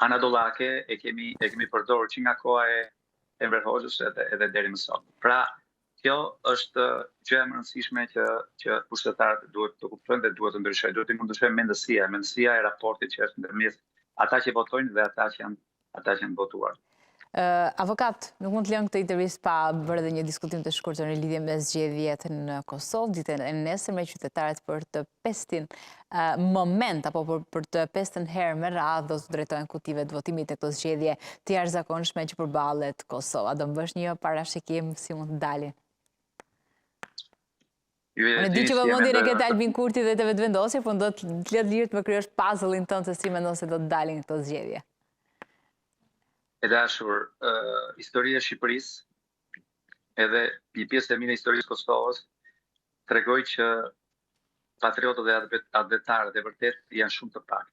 anadollake e kemi e kemi përdorur që nga koha e Enver Hoxhës edhe edhe deri më sot. Pra, kjo është gjëja më e rëndësishme që që pushtetarët duhet të kuptojnë dhe duhet të ndryshojnë, duhet të ndryshojë mendësia, mendësia e raportit që është ndërmjet ata që votojnë dhe ata që janë ata që janë votuar. Avokat, nuk mund të lëmë këtë intervistë pa bërë edhe një diskutim të shkurtër në lidhje me zgjedhjet në Kosovë, ditën e nesërme qytetarët për të pestin moment apo për, për të pestën herë me radhë do t'u drejtohen kutive të votimit në këto zgjedhje të jashtëzakonshme që përballet Kosova. Do më bësh një parashikim si mund të dalin? Unë e di që vëmendjen e ke te Albin Kurti dhe te Vetëvendosje, po do të të lë të lirë të më krijosh puzzle-in tënd se si mendon se do të dalin këto zgjedhje. E dashur, uh, historia e Shqipërisë, edhe një pjesë e mirë e historisë së Kosovës, tregoi që patriotët dhe atdhetarët e vërtetë janë shumë të paktë.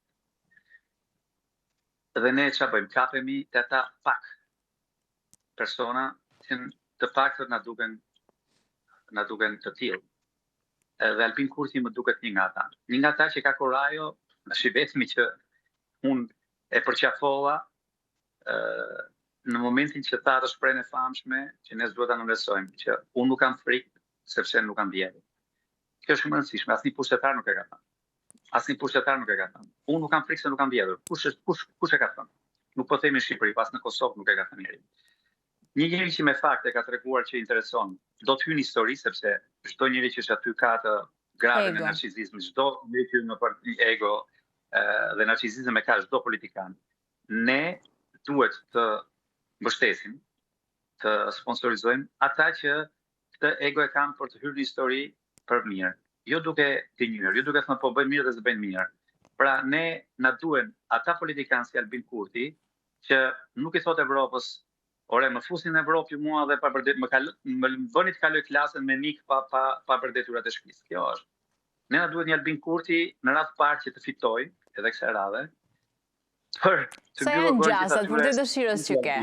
Dhe ne ça bëjmë? Kapemi te ata pak persona që të paktët na duken na duken të tillë. Edhe Albin Kurti më duket një nga ata. Një nga ata që ka kurajo, është i vetmi që unë e përqafova ë në momentin që tha atë shprehjen e famshme që ne s'duhet ta nënvlerësojmë, që unë nuk kam frikë sepse nuk kam vjedhur. Kjo është shumë e rëndësishme, asnjë pushtetar nuk e ka thënë. Asnjë pushtetar nuk e ka thënë. Unë nuk kam frikë se nuk kam vjedhur. Kush është kush kush e ka thënë? Nuk po themi në Shqipëri, as në Kosovë nuk e ka thënë njeri. Një njeri që me fakte ka treguar që intereson, do të hyjë në histori sepse çdo njeri që është aty ka atë gradën e narcizizmit, çdo njeri që hyn në parti ego dhe narcizizëm e ka çdo politikan. Ne duhet të mbështesim, të sponsorizojmë ata që Këtë ego e kanë për të hyrë në histori për mirë, jo duke gënjyer, jo duke thënë po bëjnë mirë dhe s'bëjnë mirë. Pra ne na duhen ata politikanë si Albin Kurti që nuk i thotë Evropës, ore më fusni në Evropë ju mua dhe pa bërë më kal më bëni të kaloj klasën me mik pa pa pa bërë detyrat e shtëpisë. Kjo është. Ne na duhet një Albin Kurti në radhë të parë që të fitojë edhe kësaj radhe. Për të Sa janë gjasat përtej dëshirës që ke?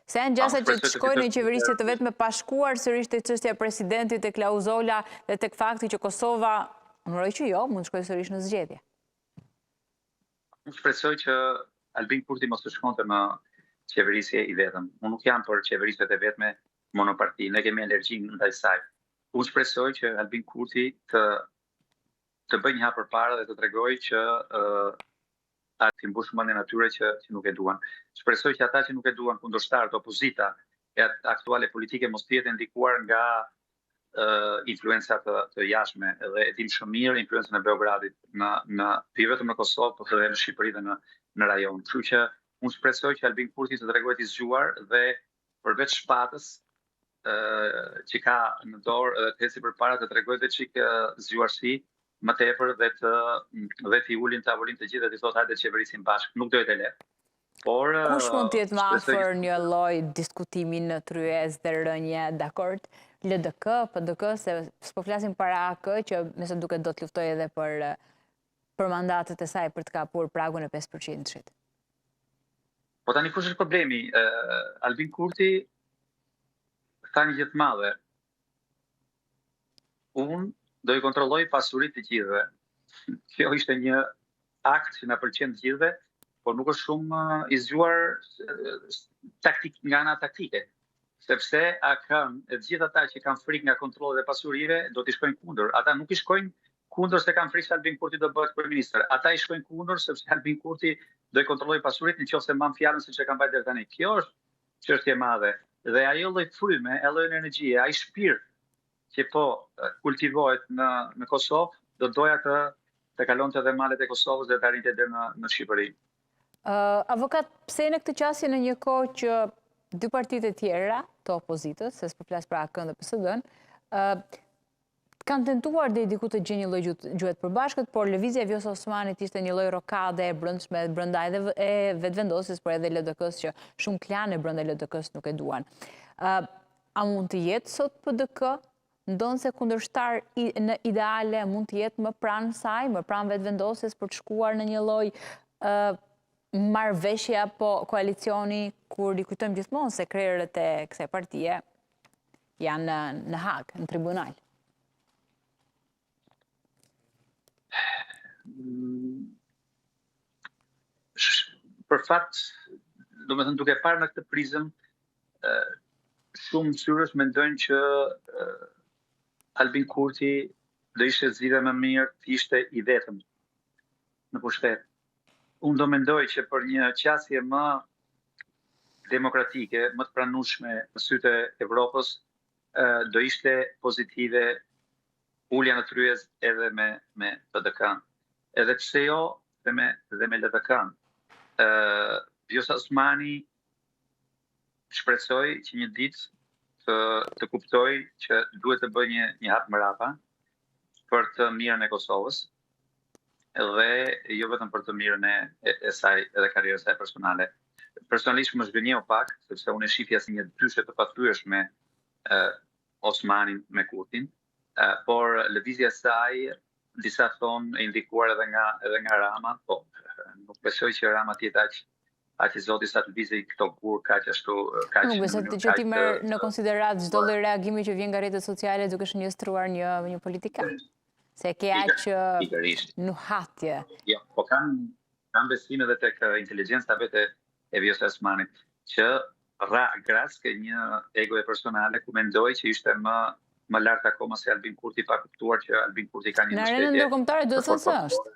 Sa janë gjasat që të shkojë në qeverisje të vetme pa shkuar sërish te çështja e presidentit, te klauzola dhe tek fakti që Kosova, unë uroj që jo, mund të shkojë sërish në zgjedhje. Unë shpresoj që Albin Kurti mos të shkonte në qeverisje i vetëm. Unë nuk jam për qeverisjet e vetme monoparti, ne kemi alergji ndaj saj. Unë shpresoj që Albin Kurti të të bëjë një hap përpara dhe të tregojë që uh, t'i mbush mendjen atyre që që nuk e duan. Shpresoj që ata që nuk e duan kundërshtarët, opozita e aktuale politike mos të jetë e ndikuar nga uh, influenca të, të jashtme edhe e dim shumë mirë influencën e Beogradit në në jo vetëm në Kosovë, por edhe në Shqipëri dhe në në rajon. Kështu që unë shpresoj që Albin Kurti të tregohet i zgjuar dhe përveç shpatës që ka në dorë edhe të eci përpara të tregojë edhe çik zgjuarsi më tepër dhe të dhe t'i ulin në tavolinë të gjithë dhe t'i thotë hajde të qeverisim bashkë. Nuk do jetë e lehtë. Por kush mund të jetë më afër një lloj diskutimi në tryezë dhe rënie dakord? LDK, PDK, se s'po flasim për AAK që me sa duket do të luftojë edhe për për mandatet e saj për të kapur pragun e 5%-shit. Po tani kush është problemi? Albin Kurti tha një gjë të madhe. Unë do i kontrolloj pasuritë të gjithëve. Kjo ishte një akt që na pëlqen të gjithëve, por nuk është shumë i zgjuar taktik nga ana taktike, sepse AAK-në e të gjithë ata që kanë frikë nga kontrollet e pasurive do t'i shkojnë kundër. Ata nuk i shkojnë kundër se kanë frikë se Albin Kurti do bëhet kryeministër. Ata i shkojnë kundër sepse Albin Kurti do i kontrollojë pasuritë në qoftë se mban fjalën siç e ka mbajtur deri tani. Kjo është çështje e madhe. Dhe ajo lloj fryme, ajo lloj energjie, ai shpirt që po kultivohet në në Kosovë, do doja të të kalonte edhe malet e Kosovës dhe të arrinte deri në në Shqipëri. Uh, avokat, pse në këtë qasje në një kohë që dy partitë e tjera të opozitës, se s'po flas për AAK-në dhe PSD-në, uh, Kanë tentuar deri diku të gjejnë një lloj gjuhe të përbashkët, por lëvizja e Vjosa Osmanit ishte një lloj rokade e brendshme brenda edhe e Vetëvendosjes, por edhe LDK-së që shumë klane brenda LDK-së nuk e duan. Ë a mund të jetë sot PDK, ndonëse kundërshtar në ideale mund të jetë më pranë saj, më pranë Vetëvendosjes për të shkuar në një lloj ë marrëveshje apo koalicioni kur rikujtojmë gjithmonë se krerët e kësaj partie janë në Hagë, në tribunal. fat, domethënë duke parë në këtë prizëm, shumë syresh mendojnë që Albin Kurti do ishte zgjidhja më mirë të ishte i vetëm në pushtet. Unë do mendoj që për një qasje më demokratike, më të pranueshme në sytë e Evropës, do ishte pozitive ulja në tryezë edhe me me PDK-n. Edhe pse jo dhe me dhe me LDK-n. Ë Vjosa Osmani shpresoj që një ditë të të kuptojë që duhet të bëjë një një hap mbrapa për të mirën e Kosovës dhe jo vetëm për të mirën e, e, e saj edhe karrierës saj personale. Personalisht më zhgënjeu pak, sepse unë e shifja si një dyshe të pathyeshme Osmanin me Kurtin, por lëvizja e saj disa thonë e ndikuar edhe nga edhe nga Rama, po nuk besoj që Rama të jetë aq aq i zoti sa të lëvizë këto gurë kaq ashtu kaq Nuk besoj që ti merr në konsideratë çdo lloj reagimi që vjen nga rrjetet sociale duke shënjestruar një një politikan. Se ke aq nuhatje. Jo, po kam kam besim edhe tek inteligjenca vetë e Vjosa Osmanit që ra grackë e një egoje personale ku mendoi që ishte më më lart akoma se Albin Kurti pa kuptuar që Albin Kurti ka një mbështetje. Në arenën ndërkombëtare duhet thënë se është.